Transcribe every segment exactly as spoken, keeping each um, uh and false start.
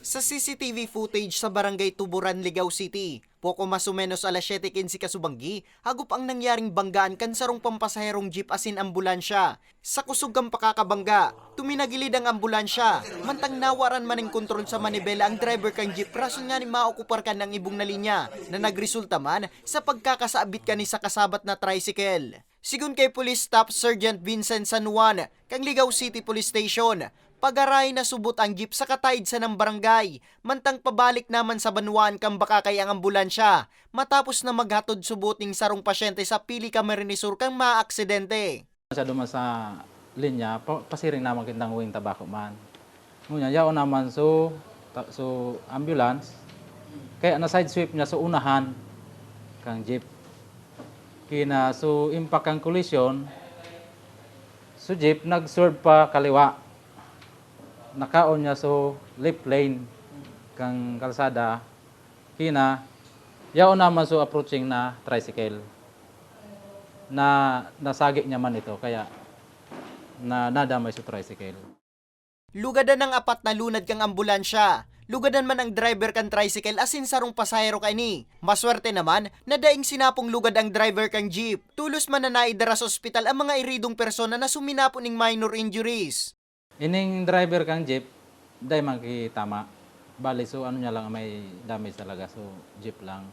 Sa C C T V footage sa Barangay Tuburan, Ligao City, poko mas o menos alas siyete quince kasubanggi, hagop ang nangyaring banggaan kan sarong pampasaherong jeep asin ambulansya. Sa kusog kan pakakabangga, tuminagilid ang ambulansya, mantang nawaran man nin kontrol sa manibela ang driver kan jeep rason nganing maokupar kan ang ibong na linya, na nagresulta man sa pagkakasabit kani sa kasabat na tricycle. Sigon kay Police Staff Sergeant Vincent San Juan, kan Ligao City Police Station, pagaray nasubot ang jeep sa kataid sanang barangay, mantang pabalik naman sa banwaan kan Bacacay ang ambulansya, matapos na maghatod subot ning sarong pasyente sa Pili, Camarines Sur kan maaksidente. Siya duman sa linya, pa-, pasiring naman kitang wing tabako man. Ngunyan, yaon naman so, ta-, so ambulance, kaya na-sideswipe niya so unahan kang jeep. Kina so impact kang collision, so jeep nag-swerve pa kaliwa. Nakaon niya so left lane kang kalsada. Kina, yaon naman so approaching na tricycle na nasagi niya man ito, kaya na nadamay so tricycle. Lugadan ang apat na lunad kang ambulansya. Lugadan man ang driver kan tricycle asin sarong pasahero kaini. Maswerte naman na daing sinapong lugad ang driver kan jeep. Tolos man na naidara sa ospital ang mga iridong persona na suminapo ning minor injuries. Ining driver kan jeep, dai man kitama. Bali, so ano niya lang may damage talaga, so jeep lang.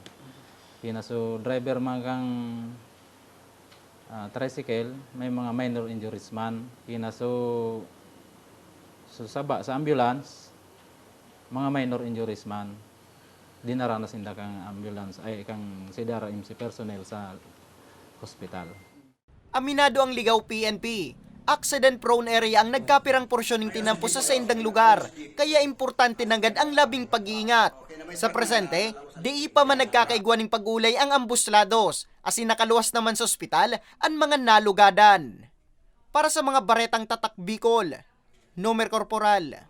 Kina so driver man kang, ah, tricycle, may mga minor injuries man. Kina so, so saba sa ambulance, mga minor injuries man. Dinara na sinda kang ambulance, ay, kang C D R M C personnel sa hospital. Aminado ang Ligao P N P, accident-prone area ang nagkapirang porsyon ning tinampo sa saindang lugar, kaya importante nanggad ang labing pag-iingat. Sa presente, dai pa man nagkakaigwa ning pag-olay ang ambos lados, asin nakaluwas naman sa ospital an mga nalugadan. Para sa mga baretang Tatak Bicol, Nomer Corporal.